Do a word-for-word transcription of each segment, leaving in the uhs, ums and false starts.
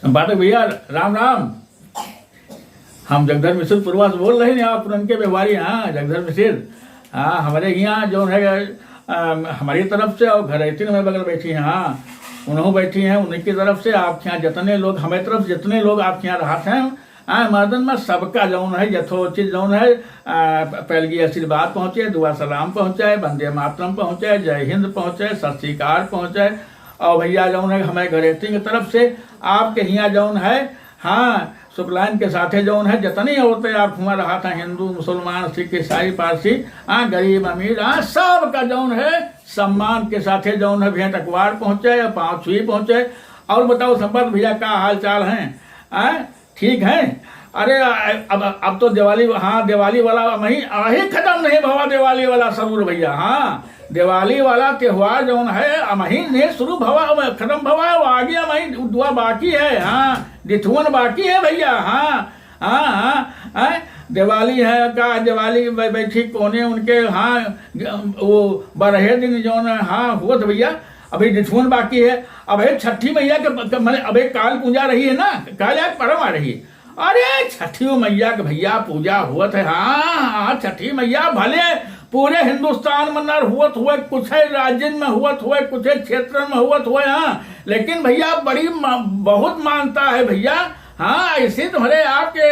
बात भैया, राम राम। हम जगधर मिश्र पुरवा से बोल रहे हैं, आप उनके व्यवहारी, हाँ, जगधर मिश्र। हाँ, हमारे यहाँ जौन है, अम, हमारी तरफ से और घरैतिन में बगल बैठी हैं, हाँ, उन्हों बैठी हैं, उनकी तरफ से आपके यहाँ जितने लोग, हमारी तरफ से जितने लोग आपके यहाँ रहत हैं, हाँ, मर्दन में सबका जौन है, यथोचित जौन है, आ, प-, पहले की आशीर्वाद पहुँचे, दुआ सलाम पहुँचे, वंदे मातरम पहुँचे, जय हिंद पहुँचे, सत श्री अकाल पहुँचे। और भैया जौन है, हमारे घरैतिन की तरफ से आपके यहाँ जौन है, हाँ, शुक्लाइन के साथे जौन है, जितनी औरतें आप हुआ रहत हैं, हिंदू, मुसलमान, सिख, ईसाई, पारसी, हाँ, गरीब, अमीर, हाँ, सबका जौन है, सम्मान के साथे जौन है, भेंट अखबार पहुँचे या पाँव छुई पहुँचे। और बताओ संपत भैया, का हाल चाल हैं? हाँ, ठीक हैं? अरे, अब, अब तो दिवाली, हाँ, दिवाली वाला अमही, अमही खतम नहीं भवा दिवाली वाला सरूर भैया, हाँ। दिवाली वाला त्योहार जौन है, अमही ने शुरू भवा, खतम भवा, वो आगे अमही दुआ बाकी है, हाँ, डिठुअन बाकी है भैया, हाँ, हाँ, हाँ, हाँ, दिवाली है का, दिवाली बै-, बैठी कोने उनके, हाँ, वो बारहे दिन जौन है, हाँ, होत भैया, अभी डिठुअन बाकी है, अबे छठी मैया के, के, माने अबे काल पूजा रही है ना, काल यार परम आ रही है, अरे, छठी मैया के भैया पूजा होत है, हाँ, हाँ, छठी मैया भले पूरे हिंदुस्तान में ना होत हुए, कुछ है राज्यन में होत हुए, कुछ है क्षेत्र में होत हुए, हाँ, लेकिन भैया बड़ी मा-, बहुत मानता है भैया। हाँ, ऐसे तुम्हारे आपके,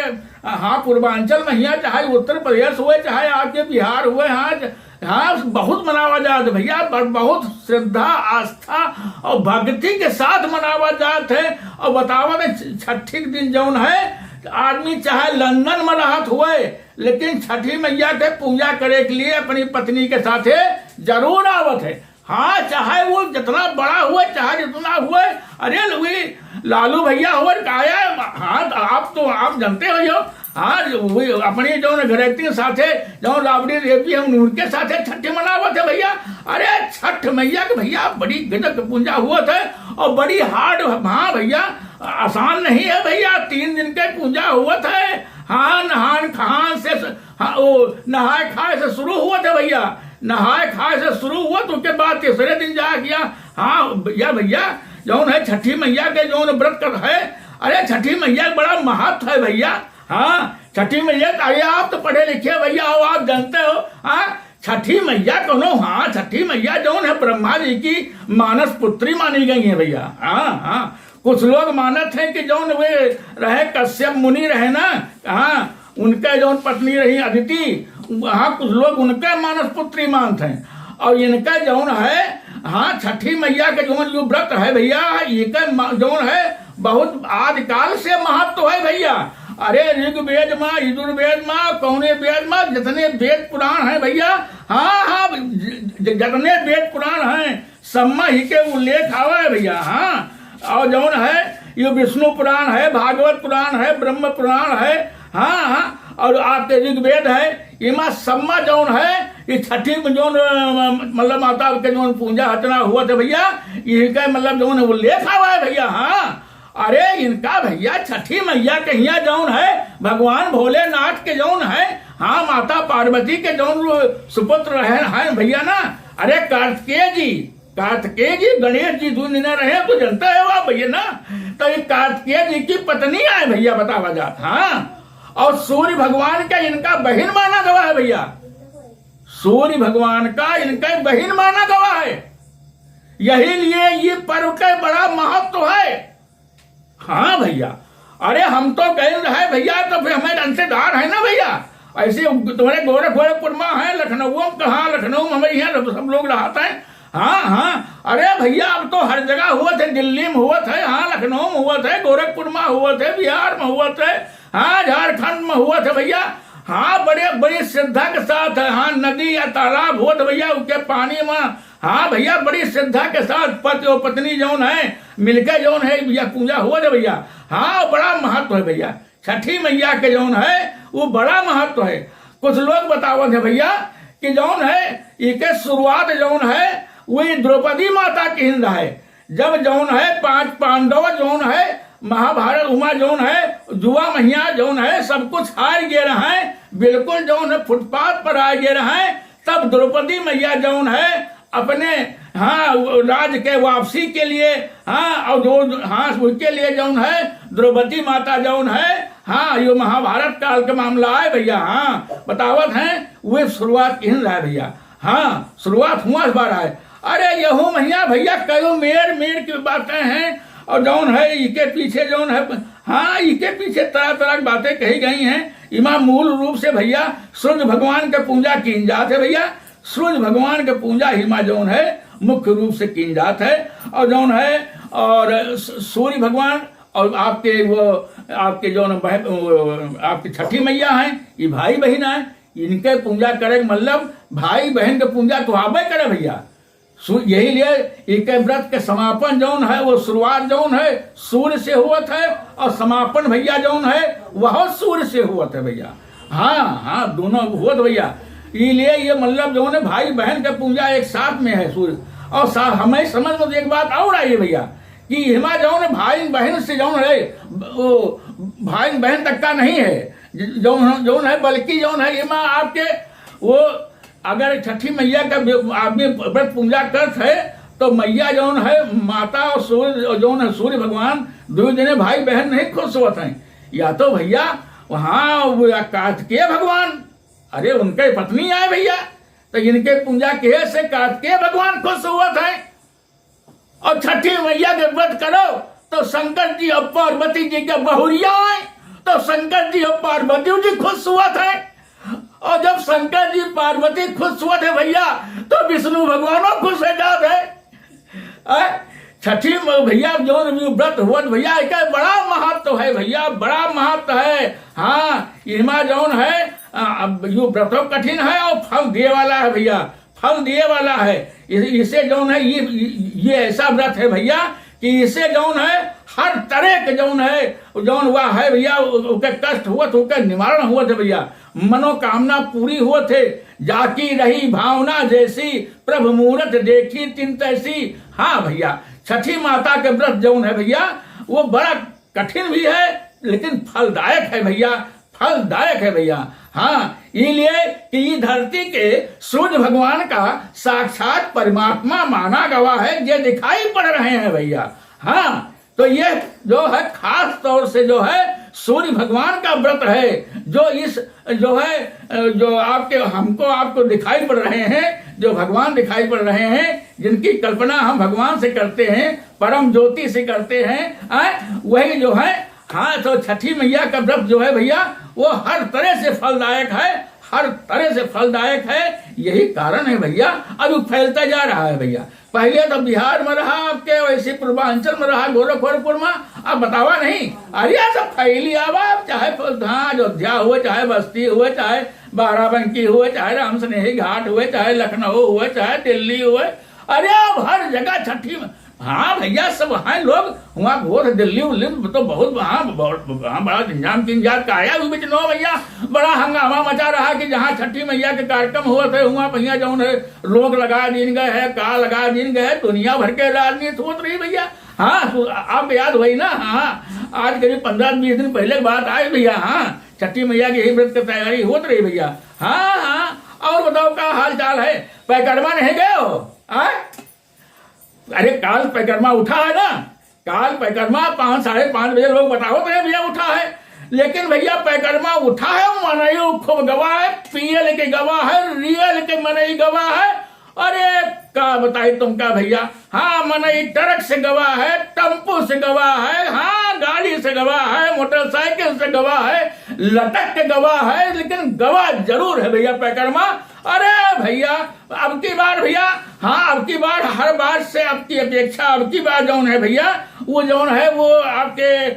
हाँ, पूर्वांचल में हिया, चाहे उत्तर प्रदेश हुए, चाहे आपके बिहार हुए, हाँ, हाँ, बहुत मनावा जात है भैया, ब-, बहुत श्रद्धा, आस्था और भक्ति के साथ मनावा जात है। और बतावा दे, छ-, छठी के दिन जौन है, आदमी चाहे लंदन में रहत हुए, लेकिन छठी मैया के पूजा करे के लिए अपनी पत्नी के साथे जरूर आवत है। हाँ, चाहे वो जितना बड़ा हुए, चाहे जितना हुए, अरे, वही लालू भैया हुए, काया, हाँ, तो आप तो, आप जानते हो जो, हाँ, वही अपनी जौन घरैती साथे, जौन राबड़ी देवी है, उनके साथे छठ मनावत है भैया। अरे, छठ मैया के भैया बड़ी गजब के पूजा होत है और बड़ी hard, हाँ भैया, आसान नहीं है भैया, तीन दिन के पूजा होत है। हाँ, नहान खान से, हाँ, ओ, नहाए खाए से शुरू होत है भैया, नहाए खाए से शुरू होत, उसके बाद तीसरे दिन जा किया। हाँ भैया, भैया, जौन है छठी मैया के जौन व्रत कर है, अरे छठी मैया के बड़ा महत्व है भैया। हाँ, छठी मैया के, अरे आप तो पढ़े लिखे भैया हो, आप जानते हो। हाँ, छठी मैया कौनो, हाँ, छठी मैया जौन है ब्रह्मा जी की मानस पुत्री मानी गई है भैया। हाँ, हाँ, कुछ लोग मानत हैं कि जौन वे रहे कश्यप मुनि रहे ना, हाँ, उनका जौन पत्नी रही अदिति, हाँ, कुछ लोग उनका मानस पुत्री मानत हैं। और इनका जौन है, हाँ, छठी मैया के जौन जो व्रत है भैया, इनका मा-, जौन है बहुत आदिकाल से महत्व है भैया। अरे ऋग्वेद मा, यजुर्वेद मा, कौने वेद मा, जितने वेद पुराण हैं भैया, हाँ, हाँ, ज-, ज-, जितने वेद पुराण हैं, सब मा ही के उल्लेख आवे है भैया। हाँ, और जौन है, ये विष्णु पुराण है, भागवत पुराण है, ब्रह्म पुराण है, हाँ, हाँ, और आपके ऋग्वेद है, इमा सब मा जौन है, ये छठी में जौन, अ, मतलब माता के जौन पूजा अर्चना होत है भैया, इनका मतलब जौन उल्लेख आवे है भैया। हाँ, अरे इनका भैया छठी मैया के हिया जौन है, भगवान भोलेनाथ के जौन है, हाँ, माता पार्वती के जौन सुपुत्र रहे हैं भैया ना, अरे कार्तिकेय जी, कार्तिकेय जी, गणेश जी दू जने रहे, तो जनता है वा भैया ना, तो ये कार्तिकेय जी की पत्नी आए भैया, बतावा जात, हाँ। और सूर्य भगवान का इनका बहिन माना गवा है भैया, सूर्य भगवान का इनका बहिन माना गवा है, यही लिए ये पर्व का बड़ा महत्व है। हाँ भैया, अरे हम तो गए रहे भैया, तो फिर हमें अंशदार है ना भैया। ऐसे तुम्हारे गोरख, गोरखपुर में है, लखनऊ में, कहाँ लखनऊ में, हमारे यहाँ सब, सब लोग रहते हैं। हाँ, हाँ, अरे भैया अब तो हर जगह होत है, दिल्ली में होत है, हाँ लखनऊ में होत है, गोरखपुर में होत है, बिहार में होत है, हाँ झारखंड में होत है भैया। हाँ बड़े, बड़ी श्रद्धा के साथ है, हाँ नदी या तालाब होत भैया, उसके पानी में हाँ भैया, बड़ी श्रद्धा के साथ पति और पत्नी जौन है, मिलके जौन है भैया, पूजा होत है भैया। हाँ, बड़ा महत्व है भैया, छठी मैया के जौन है, वो बड़ा महत्व है। कुछ लोग बतावत है भैया कि जौन है, इके शुरुआत जौन है, वही द्रौपदी माता के हिंद है। जब जौन है, पांच पांडव जौन है, महाभारत उमा जौन है, जुआ महिया जौन है, सब कुछ हार गए रहे, बिल्कुल जौन है, फुटपाथ पर आ गए रहे, तब द्रौपदी मैया जौन है, अपने हाँ, वो राज के वापसी के लिए, हाँ, और जो, हाँ, उसके लिए जौन है, द्रौपदी माता जौन है, हाँ, यो महाभारत काल का मामला है भैया। हाँ, बतावत हैं, वे शुरुआत किहिन रहा है भैया। हाँ, शुरुआत हुआ इस बार है। अरे, यहू महिया भैया, कयो मेर मेर की बातें हैं, और जौन है, इके पीछे जौन है, हाँ, इके पीछे तरह तरह की बातें कही गई हैं। इमा मूल रूप से भैया, सूर्य भगवान के पूजा कीन जात है भैया, सूर्य भगवान के पूजा हिमा जौन है, मुख्य रूप से कीन जात है। और जौन है, और स-, सूर्य भगवान और आपके वो, आपके जौन बह-, वो, आपके छठी मैया हैं, ये भाई बहिन हैं, इनके पूजा करे के मतलब भाई बहिन के पूजा तो आबे करे भैया। सु-, यही लिए इके व्रत के समापन जौन है, वो शुरुआत जौन है, सूर्य से होत है, और समापन भैया जौन है, वह सूर्य से होत है भैया। हाँ, हाँ, दोनों होत भैया। ई लिए ये मतलब जौन है, भाई बहन के पूजा एक साथ में है सूर्य। और सा-, हमें समझ में एक बात और आई है भैया, कि हिमा जौन है, भाई बहन से जौन है, वो भाई बहन तक का नहीं है, ज-, जौन, जौन है, बल्कि जौन है, हिमा आपके वो अगर छठी मैया का भी आदमी व्रत पूजा करत है, तो मैया जौन है, माता और सूर्य, जौन है, सूर्य भगवान, दुई जने भाई बहन नहीं खुश होत हैं। या तो भैया, वहाँ वो या कार्तिकेय भगवान, अरे, उनके पत्नी आए भैया, तो इनके पूजा किहे से कार्तिकेय भगवान खुश होत हैं। और छठी मैया के व्रत करो, तो शंकर जी और पार्वती जी के बहुरिया आए, तो शंकर जी और पार्वती जी खुश होत हैं। और जब शंकर जी पार्वती खुश होत है भैया, तो विष्णु भगवानो खुश हो जात है। आय, छठी म-, भैया, जौन भी व्रत होत भैया, एका बड़ा महत्व है भैया, बड़ा महत्व है। हाँ, इमा जौन है, आ, अब यो व्रतो कठिन है और फल दिए वाला है भैया, फल दिए वाला है। इ-, इसे जौन है, ये, ये ऐसा व्रत है भैया, कि इसे जौन है, हर तरह के जौन है, जौन हुआ है भैया, उ-, उके कष्ट हुआ तो उके निवारण हुआ थे भैया। मनोकामना पूरी हुआ थे, जाकी रही भावना जैसी, प्रभु मूरत देखी तिन तैसी। हाँ भैया, छठी माता के व्रत जौन है भैया, वो बड़ा कठिन भी है, लेकिन फलदायक है भैया, फलदायक है भैया। हाँ, इलिए कि ई धरती के सूर्य भगवान का साक्षात परमात्मा माना गवा है, जे दिखाई पड़ रहे हैं भैया। हाँ, तो ये जो है खास तौर से जो है सूर्य भगवान का व्रत है, जो इस जो है, अ, जो आपके, हमको आपको दिखाई पड़ रहे हैं, जो भगवान दिखाई पड़ रहे हैं, जिनकी कल्पना हम भगवान से करते हैं, परम ज्योति से करते हैं, हैं, वही जो है। हाँ, तो छठी मैया का व्रत जो है भैया, वो हर तरह से फलदायक है, हर तरह से फलदायक है। यही कारण है भैया, अब वो फैलता जा रहा है भैया। पहले तो बिहार में रहा आपके, वैसे पूर्वांचल में रहा, गोरखपुर में, अब बतावा नहीं। अरे, ये सब फैली आवा, अब चाहे प-, हाँ, अयोध्या हुए, चाहे बस्ती हुए, चाहे बाराबंकी हुए, चाहे रामसनेही घाट हुए, चाहे लखनऊ हुए, चाहे दिल्ली हुए, अरे, अब हर जगह छठी में। हाँ भैया, सब हैं लोग, हुआँ बहुत दिल्ली उल्ली में तो बहुत, हाँ, बहुत, हाँ, बड़ा झंझाम किंजात का आया, वो बीच नौ भैया, बड़ा हंगामा मचा रहा कि जहाँ छठी मैया के कार्यक्रम हुआ थे, हुआँ भैया जौन है, रोक लगा दीन गए है, का लगा दीन गए है, दुनिया भर के राजनीति होत रही भैया। हाँ, सु-, आपको याद होई ना, हाँ, आज करीब पन्द्रह बीस दिन पहले की बात आई भैया, हाँ, छठी मैया के ही व्रत की तैयारी होत रही भैया। हाँ, हाँ, और बताओ का हाल चाल है, पैकरमा नहीं गए हो? हाँ? अरे, काल पैकरमा उठा है ना, काल पैकरमा पाँच, साढ़े पाँच बजे लोग बतावत रहे भैया उठा है, लेकिन भैया पैकरमा उठा है, मनई खूब गवा है, पियल के गवा है, रियल के मनई गवा है। अरे, का बताई तुमका भैया, हाँ, मनई ट्रक से गवा है, टेम्पो से गवा है, हाँ, गाड़ी से गवा है, मोटरसाइकिल से गवा है, लटक के गवा है, लेकिन गवा जरूर है भैया पैकरमा। अरे भैया, अब की बार भैया, हाँ, अब की बार हर बार से आपकी अपेक्षा, अब की बार जौन है भैया, वो जौन है वो आपके, अ,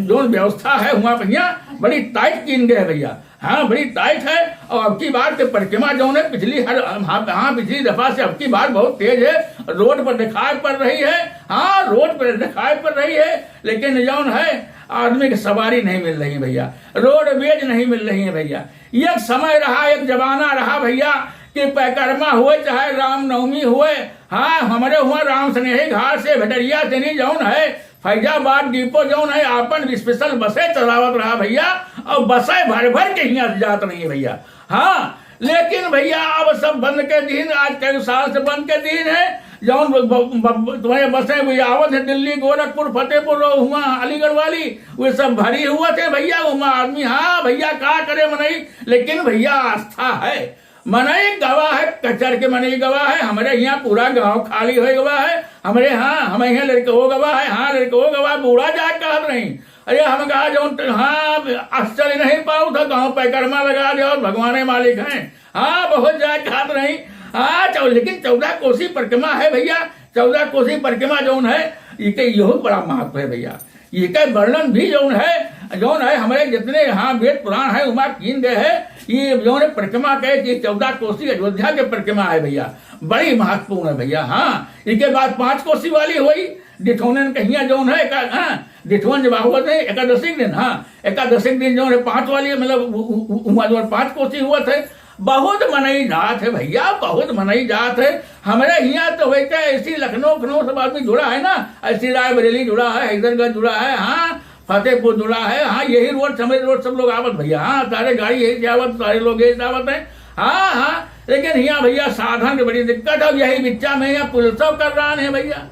जौन व्यवस्था है हुआँ भैया, बड़ी टाइट कीन गए है भैया। हाँ, बड़ी टाइट है। और अब की बार के परिक्रमा जौन है, पिछली हर, हाँ, हाँ, पिछली दफा से अब की बार बहुत तेज है, रोड पर दिखाई पड़ रही है। हाँ, रोड पर दिखाई पड़ रही है, लेकिन जौन है, आदमी की सवारी नहीं मिल रही है भैया, रोडवेज नहीं मिल रही है भैया। एक समय रहा, एक जमाना रहा भैया, कि पैकरमा हुए चाहे रामनवमी हुए, हाँ, हमरे हुआँ रामसनेही घाट से भेटरिया तेनी जौन है, फैजाबाद डिपो जौन है, आपन स्पेशल बसे चलावत रहा भैया, और बसे भर भर के हियाँ से जात रही है भैया। हाँ, लेकिन भइया, अब सब बंद के दीन, आज कई साल से बंद के दीन है। जौन ब-, ब-, ब-, तुम्हारे बसें भी आवत है दिल्ली, गोरखपुर, फतेहपुर, हुआ अलीगढ़ वाली, वे सब भरी हुआ थे भइया। हुआ आदमी, हाँ भइया, का करे मनई, लेकिन भइया, आस्था है। मनई गवा है, कचर के मनई गवा है। हमरे हियाँ पूरा गाँव खाली होइ गवा है। हमरे, हाँ, हमरे हियाँ लड़के हो गवा है, हाँ, लड़के हो गवा, बूढ़ा जाए कहत रही। अरे, हम कहा, जौन त-, हाँ, आश्चर्य नहीं पाऊ था, गाँव पैकरमा लगा दे और भगवाने मालिक हैं। हाँ, बहुत जाए कहत रही। हाँ, चौ-, लेकिन चौदह कोसी परिक्रमा है भइया, चौदह कोसी परिक्रमा जौन है, इके यहू बड़ा महत्व है भइया। इके वर्णन भी जौन है, जौन है, हमरे जितने, हाँ, वेद पुराण है, उमा कीन गए है। ये जौन है परिक्रमा के, ये चौदह कोसी अयोध्या के परिक्रमा है भइया, बड़ी महत्वपूर्ण है भइया। हाँ, इके बाद पाँच कोसी वाली हुई, डिठोनन कहिया जौन है, एका-, हाँ, डिठोन जब हुआ थे एकादशी के दिन, हाँ, एकादशी के दिन जौन है पाँच वाली, मतलब, उ-, उ-, उ-, उमा जौन पाँच कोसी हुआ थे, बहुत मनई जात है भइया, बहुत मनई जात है। हमरे हियाँ तो होइते ऐसी लखनऊ, लखनऊ सब आदमी जुड़ा है ना, ऐसी रायबरेली जुड़ा है, हैदरगंज जुड़ा है, हाँ, फतेहपुर जुड़ा है, हाँ, यही रोड, समरी रोड, सब लोग आवत भइया, हाँ, सारे गाड़ी यही से आवत, सारे लोग यही से आवत हैं, हाँ, हाँ। लेकिन हियाँ भइया साधन के बड़ी दिक्कत है। अब यही बिच्चा में यहाँ पुलिसो कर रहा है भइया,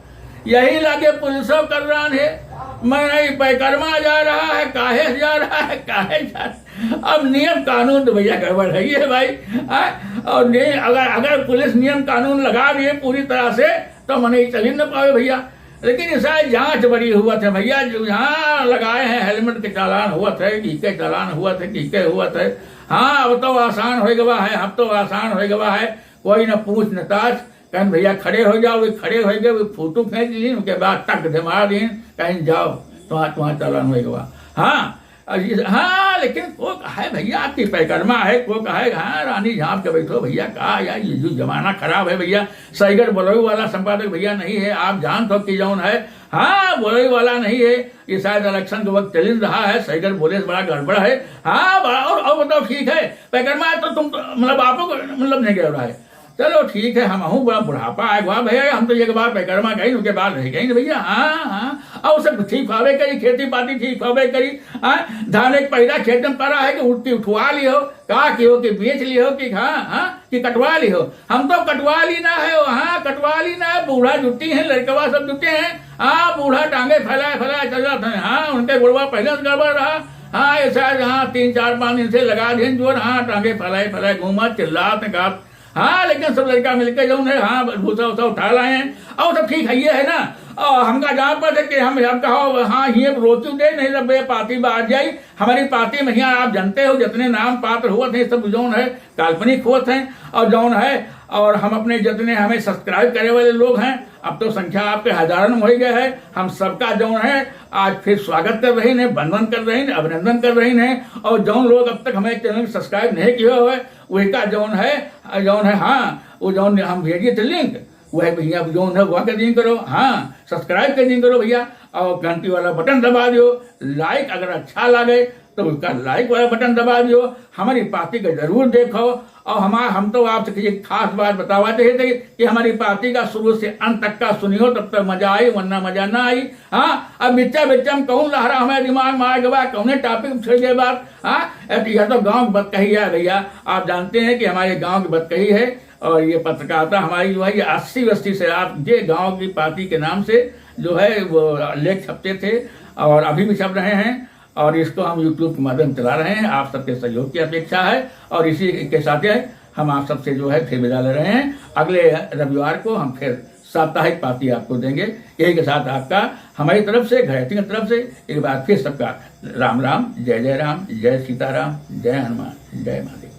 यही लागे पुलिसो कर रहा है। मनई पैकरमा जा रहा है, काहे जा रहा है, काहे जा रहा है? अब नियम कानून तो भइया गड़बड़ है ये भाई, हाँ? और नहीं, अगर, अगर पुलिस नियम कानून लगा दिए पूरी तरह से, तो मनई चल ही न पावे भइया। लेकिन ऐसा जांच बड़ी हुआ थे भइया, जो यहाँ लगाए हैं हेलमेट के चालान हुआ थे, कि के चालान हुआ थे, कि के हुआ थे। हाँ, अब तो आसान होइ गवा है, अब तो आसान होइ गवा है, कोई न पूछ न ताछ, कहें, "भइया, खड़े होइ जाओ।" वे खड़े होइ गए, वे फोटो खींच लीन, उनके बाद टक धमा दीन, कहें, "जाओ, तुम्हार, तुम्हार चालान होइ गवा।" हाँ, अब ये, हाँ, लेकिन को कहे भइया, आपकी पैकरमा है, को कहे, हाँ, रानी झांप के बैठो भइया, का यार, ये जो जमाना खराब है भइया, सैगड़ बोलई वाला संपादक भइया नहीं है, आप जानत हो कि जौन है, हाँ, बोलई वाला नहीं है, ये शायद election के वक्त चलिन रहा है, सैगड़ बोले से बड़ा गड़बड़ है। हाँ, बड़ा, और, और बताओ, ठीक है, पैकरमा तो तुम, मतलब, आपको, मतलब, नहीं गए रहा है। चलो ठीक है, हमहू बड़ा बुढ़ापा आए हुआ भइया, हम तो एक बार पैकरमा गई, उनके बाद रह गई ना भइया। हाँ, हाँ, और सब ठीक पावे करी, खेती बाड़ी ठीक पावे करी। हाँ, धान एक पहिला खेत में पड़ा है कि उठती उठवा लियो, का कियो कि बेच लियो कि, हाँ, हाँ, कि कटवा लियो। हम तो कटवा ली ना है, हाँ, कटवा ली ना है, बूढ़ा जुटी है, लड़कवा सब जुटे हैं। हाँ, बूढ़ा टांगे फैलाए फैलाए चल जाते हैं। हाँ, उनके गुड़वा पहले से गड़बड़ रहा। हाँ, ऐसा, हाँ, तीन चार पाँच दिन से लगा दिए जोर। हाँ, टांगे फैलाए फैलाए घूमा, चिल्लात हैं, गात। हाँ, लेकिन सब लड़का मिलके जौन है, हाँ, भूसा उसा उठा लाए हैं और सब ठीक है, ये है ना। और हमका जहाँ पर है कि हम, हम कहो, हाँ, ये रोकी दे, नहीं तो बे पाती बाहर जाई। हमारी पाती में यहाँ आप जानते हो, जितने नाम पात्र हुआ थे, सब जौन है, काल्पनिक हुआ थे। और जौन है, और हम अपने जितने हमें subscribe करे वाले लोग हैं, अब तो संख्या आपके हजारन में हो गए है। हम सबका जौन है, आज फिर स्वागत कर रही हैं, वंदन कर रही हैं, अभिनंदन कर रही हैं। और जौन लोग अब तक हमारे channel को subscribe नहीं किए हुए, वही का जौन है, जौन है, हाँ, वो जौन हम भेजिए थे link, वह भइया जौन है, वह कर दीन करो, हाँ, subscribe कर दीन करो भइया, और घंटी वाला button दबा दियो। Like अगर अच्छा लगे, तो उसका like वाला button दबा दियो। हमारी पाती का जरूर देखो। और हमार, हम तो आपसे एक खास बात बतावा चाहते थे कि हमारी पाती का शुरू से अंत तक का सुनियो, तब तक मजा आई, वरना मजा ना आई। हाँ, अब बिच्चा बिच्चा में कौन लहरा हमारे दिमाग में आ गवा, कौने topic में छिड़ गए बात। हाँ, अब यह तो गाँव की बतकही है भइया, आप जानते हैं कि हमारे गाँव की बतकही है। और ये पत्रकारिता हमारी जो है, ये अस्सी बस्ती से आप ये गाँव की पाती के नाम से जो है, वो लेख छपते थे और अभी भी छप रहे हैं। और इसको हम YouTube के माध्यम चला रहे हैं, आप सबके सहयोग की अपेक्षा है। और इसी के साथ हम आप सबसे जो है, फिर विदा ले रहे हैं। अगले रविवार को हम फिर साप्ताहिक पाती आपको देंगे। यही के साथ आपका, हमारी तरफ से, घरेटिंग की तरफ से एक बार फिर सबका राम राम, जय जय राम, जय सीताराम, जय हनुमान, जय महादेव।